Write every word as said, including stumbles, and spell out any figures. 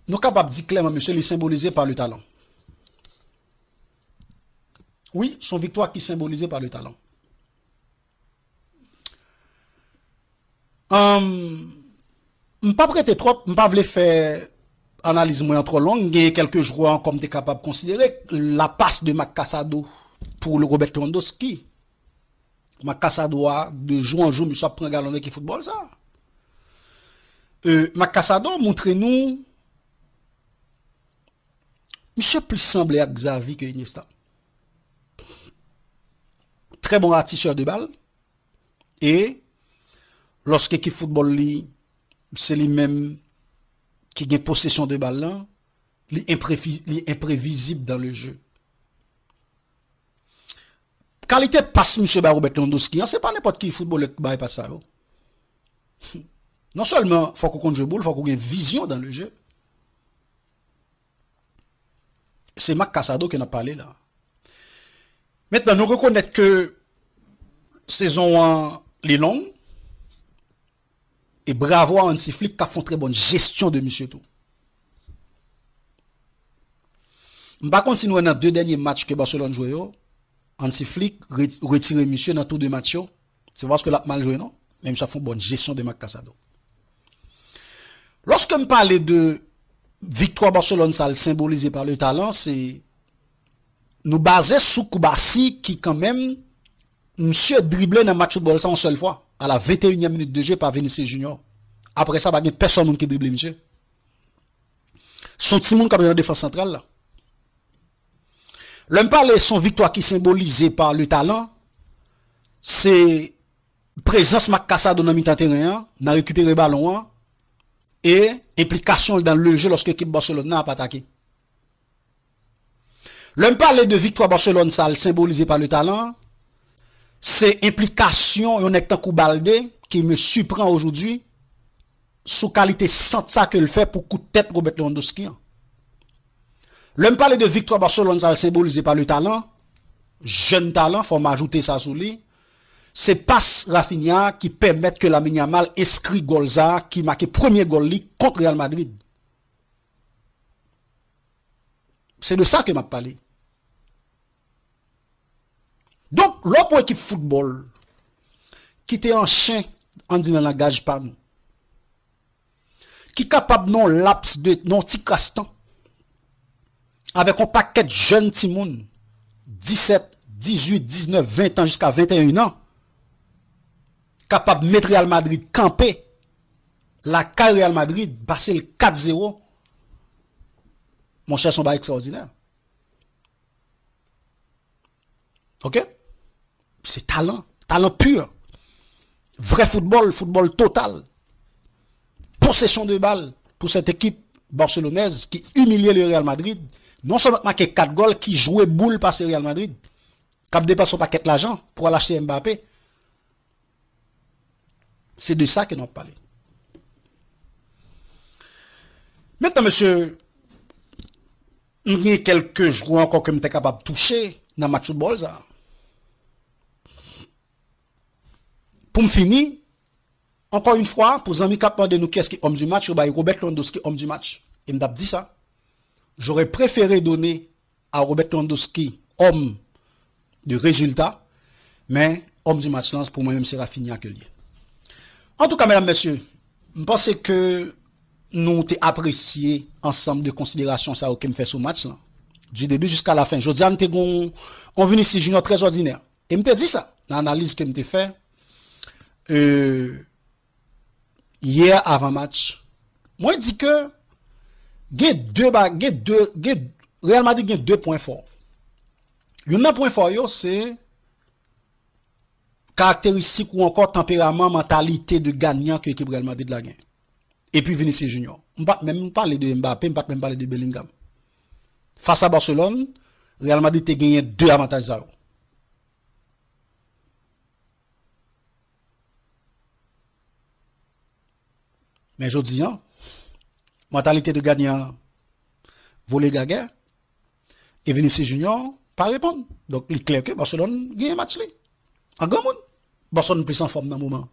Nou kapab di klèman, mesye, li senbolize pa le talan. Wi, se yon viktwa ki senbolize pa le talan. Anm, m p ap rete twòp, m pa vle fè analiz mwen an twò long. Gen kèlke jwè ankò m te kapab konsidere. La passe de Marc Casado pou Robert Lewandowski. Marc Casado a, de jou an jou, misye ap pran galon nan ekip foutbòl sa. E, Marc Casado montre nou, misye plis sanble ak Xavi ke Iniesta. Très bon ratisseur de balle. E lòske ekip foutbòl li, se li menm ki gen posesyon de bal lan, li enprevi-, li enprevizib dans le jeu. Kalite pas misye bay Robert Lewandowski an, se pa nenpòt ki foutbolè k bay pas sa yo. Non sèlman fòk ou konn jwe boul, fòk ou gen vizyon dans le jeu. Se Marc Casado ke n ap pale la. Mentnan, nou rekonèt ke sezon an li long, e bravo a Hansi Flick k ap fè yon trè bòn jesyon de misye tou. M pa konn si nou wè nan de dènye match ke Barcelone jwe yo, Hansi Flick re-, retire misye nan tou de match yo. Se pa paske l ap mal jwe non, men misye ap fè yon bòn jesyon de Marc Casado. Lòske m pale de viktwa Barcelone sa l senbolize pa le talan, se nou baze sou Koubasi ki kanmenm, misye drible nan match foutbòl sa yon sèl fwa, à la vingt et unième minute de jeu pa Vinicius Junior. Apre sa, pa gen pèsòn moun ki drible misye. Se yon timoun k ap jwe nan defans santral la. Lè m pale se yon viktwa ki senbolize pa le talan, se prezans Marc Casado nan mitan teren an, nan rekipere balon an, e enplikasyon l dans le jeu lòske ekip Barcelone nan ap atake. Lè m pale de viktwa Barcelone sa l senbolize pa le talan, se enplikasyon yon nèg tankou Balde, ki me sipran aujourd'hui, sou kalite sant sa ke l fè pou kout tèt Robert Lewandowski an. Lè m pale de viktwa Barcelone sa l senbolize pa le talan, jèn talan, fò m ajoute sa sou li, se pas Raphinha ki pèmèt ke Lamine Yamal enskri gòl sa ki make premye gòl li kont Real Madrid. Se de sa ke m ap pale. Donk, lè w pran ekip foutbòl ki te an chen, ann di nan langaj pa nou, ki kapab nan yon laps de, nan yon ti kras tan, avèk yon pakèt jèn timoun, disèt, dizuit, diznèf, ven an, jiska venteyen an, kapab met Real Madrid kanpe lakay Real Madrid, pase l kat zewo, monchè, se yon bagay ekstraòdinè. Ok? Se talan, talan pur. Vrè foutbòl, foutbòl total. Posesyon de bal pou sèt ekip barselonèz ki imilye le Real Madrid. Non sèlman k make kat gòl, ki jwe boul pase Real Madrid, k ap depanse yon pakèt lajan pou al achte Mbappé. Se de sa ke n ap pale. Mentnan, mesye, m gen kèlke jwè ankò ke m te kapab touche nan match foutbòl sa. Pou m fini, ankò yon fwa, pou zanmi k ap mande nou kiyès ki homme du match, yo bay Robert Lewandowski homme du match. E m t ap di sa. J'aurais préféré donner à Robert Lewandowski homme de résultat, men homme du match lan, pou mwen menm, se Raphinha ke l ye. Antouka, medam, mesye, m panse ke nou te apresye ansanm de konsiderasyon sa yo ke m fè sou match lan, du début jusqu'à la fin. Jodi a, nou te gen yon Vinicius Junior trè òdinè. E m te di sa nan analiz ke m te fè, e, yè avan match. Mwen di ke gen de ba-, gen de, gen, Real Madrid gen de pwen fò. Youn nan pwen fò yo, se karakteristik ou ankò tanperaman, mantalite de ganyan ke ekip Real Madrid la gen. Epi Vinicius Junior. M pa t menm pale de Mbappé, m pa t menm pale de Bellingham. Fas a Barcelone, Real Madrid te genyen de avantaj sa yo. Men jodi a, mantalite de ganyan vole gagè, e Vinicius Junior pa reponn. Donk, li klè ke Barcelone genyen match li. An granmoun, Barcelone plis anfòm nan moman.